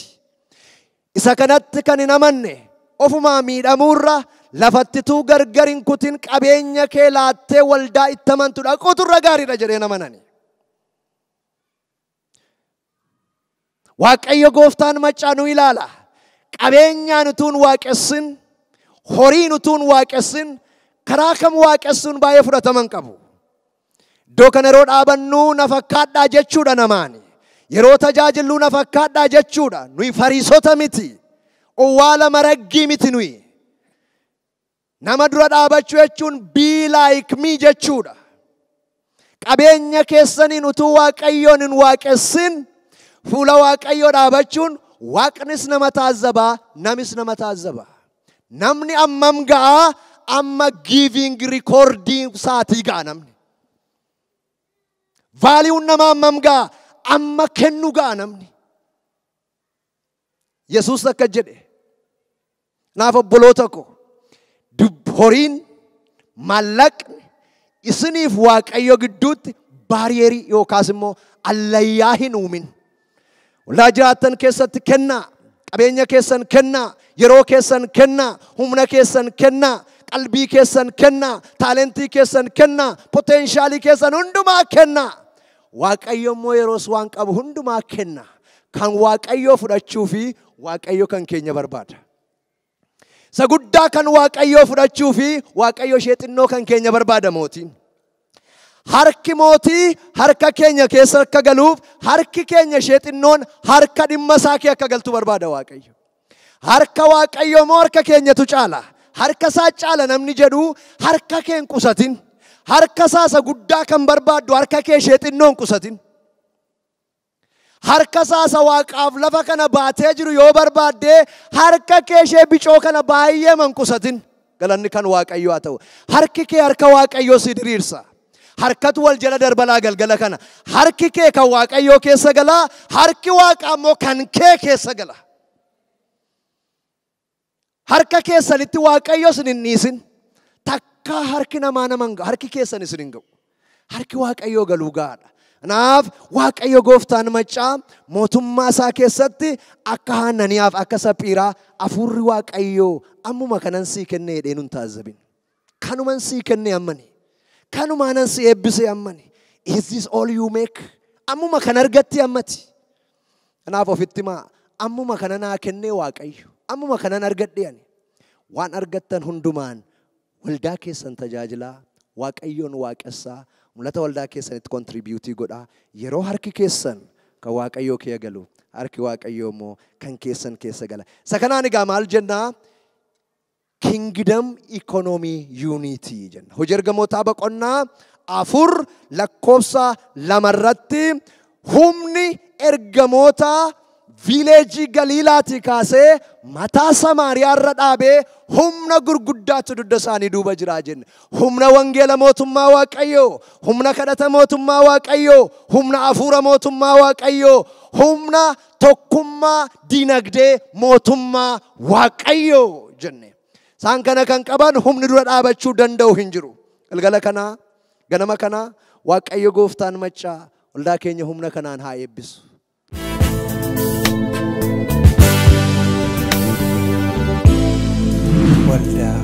A: Isa kanatti kan hin amanne ofumaa miidhamuurra lafattituu gargar hin kutin qabeenya kee laattee waldaa itti amantu dhaquuturra gaariidha jedhee amanani. Waaqayyo gooftaan maccaa nu ilaala. Qabeenyaan utuun waaqessin, horiin utuun waaqessin, karaa kam waaqessuun baay'ee fudhataman qabu. Iddoo kana yeroo dhaabannu na fakkaadhaa jechuudha namaani. Yeroo tajaajillu na fakkaadhaa jechuudha. Nuyi fariisota miti. Owwaala maraggii miti nuyi. Nama dura dhaabachuu jechuun be like me jechuudha. Qabeenya keessaniin utuu Waaqayyoon hin waaqessin fuula Waaqayyoo dhaabachuun Waaqnis nama taazzabaa, namis nama taazzabaa. Namni ammam ga'a, amma giving recording saatii ga'a namni. Vaaliiwwan nama ammam ga'a, amma kennu ga'a namni. Yesuus akka jedhe, naaf obboloota ko, horiin, maallaqni isiniif Waaqayyo gidduutti baariyerii yookaas immoo allayyaa hin uumin. Waldaa jiraattan keessatti kennaa, qabeenya keessan kennaa, yeroo keessan kennaa, humna keessan kennaa, qalbii keessan kennaa, taalentii keessan kennaa, poteenshaalii keessan hundumaa kennaa. Waaqayyo immoo yeroos waan qabu hundumaa kenna. Kan Waaqayyoo fudhachuu fi Waaqayyo kan keenya barbaada. Isa guddaa kan Waaqayyoo fudhachuu fi Waaqayyo ishee xinnoo kan keenya barbaada mootiin. Harki mootii harka keenya keessa akka galuuf harki keenya ishee xinnoon harka dhimma isaa kee akka galtu barbaada Waaqayyo. Harka Waaqayyoo immoo harka keenyatu caala. Harka isaa caala namni jedhu harka kee hin qusatin. Harka isaa isa guddaa kan barbaaddu harka kee ishee xinnoo hin qusatin. Harka isaa isa Waaqaaf lafa kana baatee jiru yoo barbaaddee harka kee ishee bicoo kana baay'ee man qusatin. Galanni kan Waaqayyoo haa ta'u. Harki kee harka Waaqayyoo si diriirsa. Harkatu wal jala darbalaa galgala kana. Harki kee kan Waaqayyoo keessa galaa, harki Waaqaa immoo kan kee keessa gala. Harka keessanitti Waaqayyo isin hin dhiisin. Takkaa harki namaa nama hin ga'u, harki keessan isin hin ga'u. Harki Waaqayyoo galuu gahaadha. Kanaaf Waaqayyo gooftaan maccaa mootummaa isaa keessatti akka Hananiyaaf akka Saphiiraa hafuurri Waaqayyoo ammuma kanan sii kenne jedhee nun taazzabin. Kanuman sii kenne ammani. Kanumaanan si eebbise ammani. Is this all you make? Ammuma kan argatti ammati. Kanaaf ofitti himaa, ammuma kana naa kennee Waaqayyo. Ammuma kanan argadhe ani. Waan argattan hundumaan waldaa keessan tajaajilaa, Waaqayyoon waaqessaa, mul'ata waldaa keessanitti kontribiutii godhaa. Yeroo harki keessan kan Waaqayyoo kee galu, harki Waaqayyoo immoo kan keessan keessa gala. Isa kanaan egaa maal jennaa? Kingdom Economy Unity jenna. Hojii ergamootaa boqonnaa 4 lakkoofsa 2 irratti humni ergamoota viileejii Galiilaatii kaasee mataa Samaariyaa irra dhaabee humna gurguddaatu dugda isaanii duuba jiraa jenne. Humna wangeela mootummaa Waaqayyoo, humna kadhata mootummaa Waaqayyoo, humna hafuura mootummaa Waaqayyoo, humna tokkummaa dinagdee mootummaa Waaqayyoo jenne. Isaan kana kan qaban humni dura dhaabachuu danda'u hin jiru. Galgala kanaa, ganama kanaa Waaqayyo gooftaan maccaa waldaa keenya humna kanaan haa eebbisu.
B: Waldaa